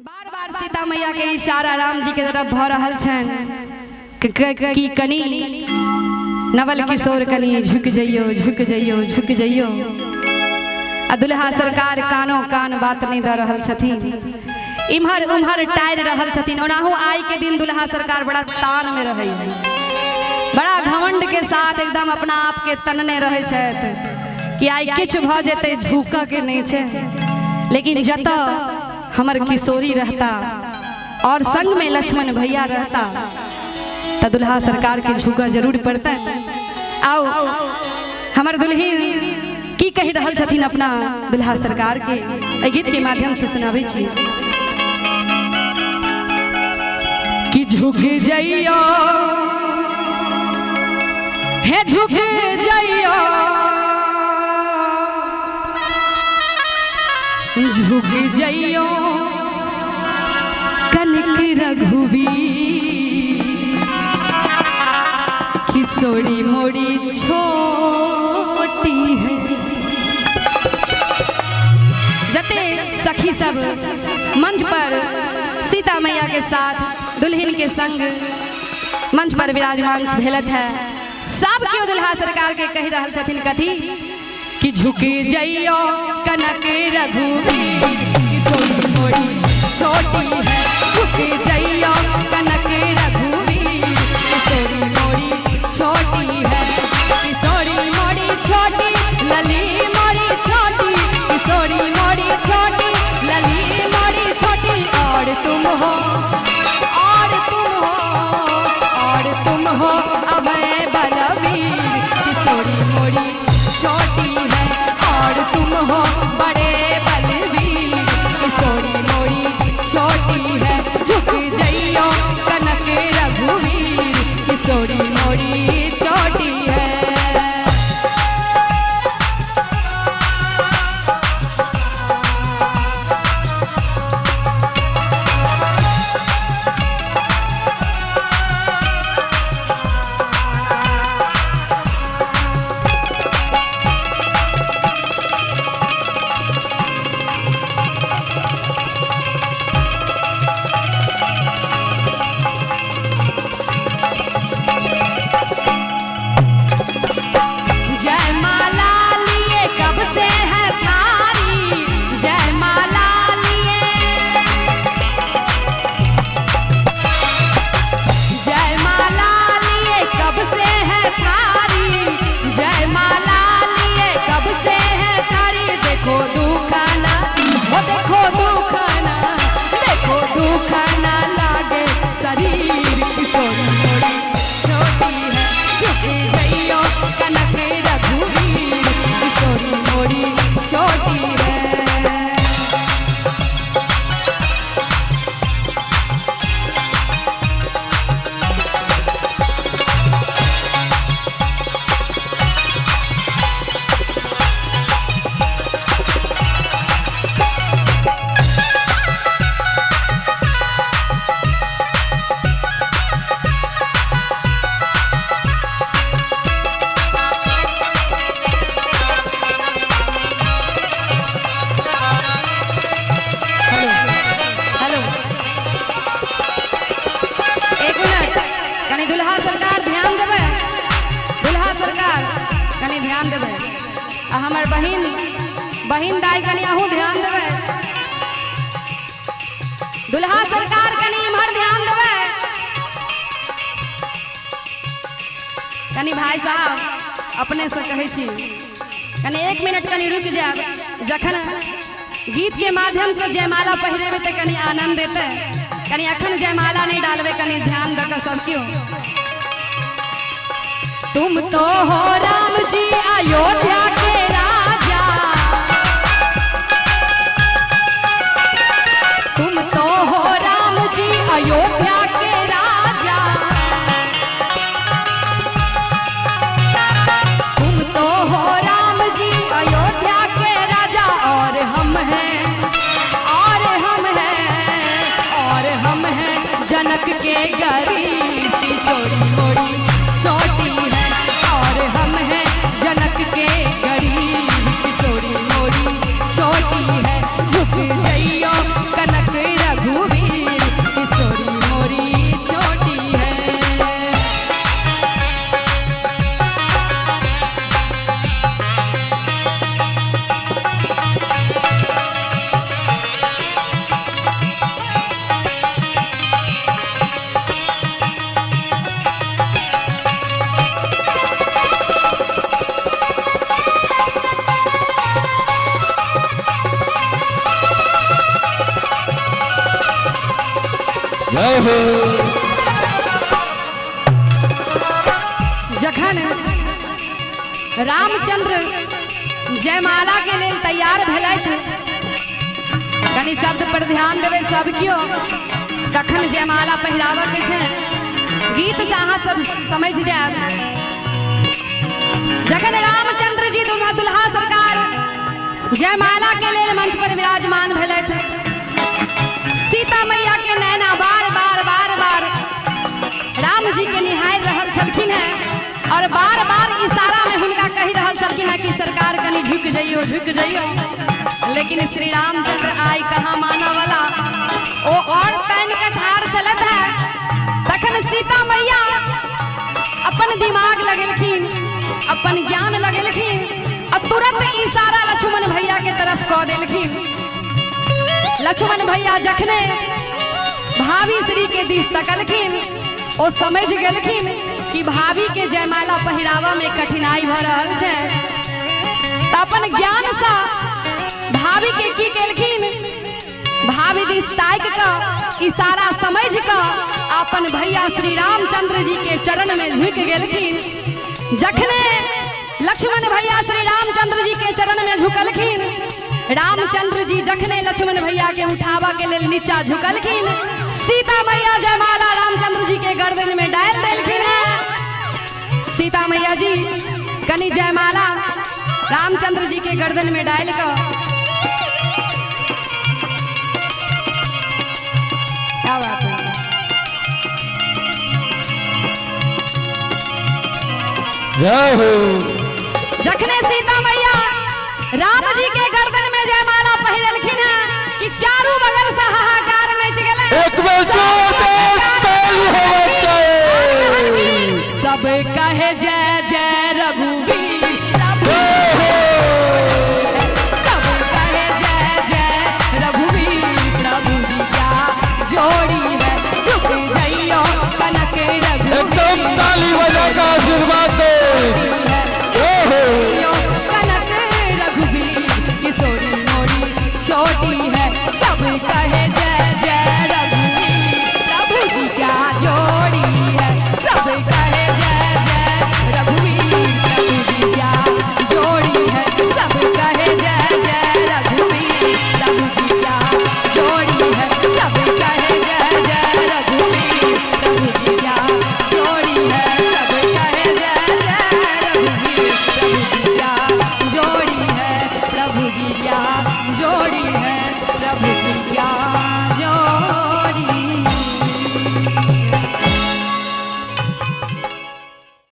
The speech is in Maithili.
बार बार सीता मैया के इशारा राम जी के तरफ भ रहल छनि कि कनी नवल किशोर कनी झुक जइयो, झुक जइयो, झुक जइयो। आ दुल्हा सरकार कानो कान बात नहीं दऽ रहल छथिन, इम्हर उम्हर टारि रहल छथिन। ओनाहु आइ के दिन दुल्हा सरकार बड़ा तान में रहै है, बड़ा घमंड के साथ एकदम अपना आप के तनने रहै छथि कि आइ किछु भऽ जेतै झुकऽ के नहीं छै। लेकिन जतऽ हमर किशोरी रहता और संग में लक्ष्मण भैया रहता त दुल्हा सरकार के झुकऽ जरूर पड़तै। आओ हमर दुल्हिन की कहि रहल छथिन अपना दुल्हा सरकार के, एहि गीत के माध्यम से सुनाबै छी कि झुक जइयो हे, झुक जइयो, झुक जइयो कनक रघुवीर, किशोरी मोरी छोटी है। जते सखी सब मंच पर सीता मैया के साथ दुल्हन के संग मंच पर विराजमान भेलत है, सब केओ दुल्हा सरकार के कहि रहल छथिन कथी कि झुक जइयो कनक रघुवीर, किशोरी मोरी छोटी है। झुक जइयो कनक रघुवीर, किशोरी मोरी छोटी है। किशोरी मोरी छोटी लली मोरी छोटी, किशोरी मोरी छोटी लली मोरी छोटी, और तुम हो, और तुम हो, और तुम हो अभय बलवीर, किशोरी मोरी छोटी है। और तुम हो बड़े बलवीर, किशोरी मोरी छोटी है। झुक जइयो कनक रघुवीर, किशोरी मोरी छोटी है। जय माला लिए कब से है थारी, जय माला लिए, जय माला लिए कब से है थारी, जय माला लिए कब से है थारी। देखो दुखाना, वो देखो दुखाना, देखो दुखाना लागे शरीर, किशोरी मोरी छोटी है। झुक जइयो कनक रघुवीर, किशोरी मोरी छोटी है। हेलो, एक मिनट कनी दुल्हा सरकार ध्यान देबै, दुल्हा सरकार कनी ध्यान देबै, आ हमर बहिन बहिन दाई कनी अहूँ ध्यान देबै, दुल्हा सरकार कनी इम्हर ध्यान देबै, कनी भाई साहब अपने से कहै छी कनी एक मिनट कनी रुकि जायब। जखन गीत के माध्यम से जयमाला पहिरेबै तऽ कनी आनंद एतै, कनी अखन जयमाला नहीं डालबै, कनी ध्यान दऽ कऽ सब केओ। तुम तो हो राम जी अयोध्या के राजा, तुम तो हो राम जी अयोध्या के राजा, तुम तो हो राम जी अयोध्या के राजा, और हम हैं, और हम हैं, और हम हैं जनक के गरीब, किशोरी मोरी छोटी है। और हम हैं जनक के गरीब। जय हो। जखन रामचंद्र जयमाला के लेल तैयार भेलथि, कनि शब्द पर ध्यान देबै सब कियो, कखन जयमाला पहिराबऽ के छै गीत से अहाँ सब समझ जायब। जखन रामचंद्र जी दुल्हा दुल्हा सरकार जयमाला के लेल मंच पर विराजमान भेलथि, सीता मैया के नैना बार बार बार बार राम जी के निहार रहल छलखिन हैं और बार बार इशारा में हुनका कहि रहल छलखिन हैं कि सरकार कनि झुक जइयो झुक जइयो। लेकिन श्री रामचंद्र आई कहाँ माना वाला, ओ और तन के ठार चलत है। तखन सीता मैया अपन दिमाग लगेलखिन, अपन ज्ञान लगेलखिन और तुरंत इशारा लक्ष्मण भैया के तरफ कऽ देलखिन। लक्ष्मण भैया जखने भाभी श्री के दिस तकलखिन, ओ समझ गेलखिन कि भाभी के जयमाला पहिरावा में कठिनाई भ रहल छै। त अपन ज्ञान से भाभी के की केलखिन, भाभी दिस ताकि कऽ इशारा समझ कऽ अपन भैया श्री रामचंद्र जी के चरण में झुकि गेलखिन। जखने लक्ष्मण भैया श्री रामचंद्र जी के चरण में झुकलखिन, रामचंद्र जी जखने लक्ष्मण भैया के उठावा के लेल नीचा झुकलखिन, सीता मैया जयमाला रामचंद्र जी के गर्दन में डाल देलखिन है। सीता मैया जी कनि जयमाला रामचंद्र जी के गर्दन में डाल कऽ, क्या बात है। जय हो। जखने सीता मैया राम जी के गर्दन में जयमाला पहिरलखिन है कि चारू बगल से हाहाकार मच गेलै। एक बार जोरदार ताली होना चाहिए। सब कहे जय जय रघुवीर प्रभु, जय हो। सब कहे जय जय रघुवीर प्रभु जी क्या जोड़ी है, झुक जइयो कनक एकदम रघुवीर ताली बजा का आशीर्वाद दे। जय हो। यो कनक रघुवीर किशोरी मोरी छोटी है, सब कहे जय जय रघुवीर प्रभु जी क्या जोड़ी है, सब कहे जय जय रघुवीर प्रभु जी क्या जोड़ी है, सब कहे जय जय रघुवीर प्रभु जी क्या जोड़ी है, सब कहे जय जय रघुवीर प्रभु जी क्या जोड़ी है, सब कहे जय जय रघुवीर प्रभु जी क्या जोड़ी है, प्रभु जी क्या जोड़ी है, प्रभु जी क्या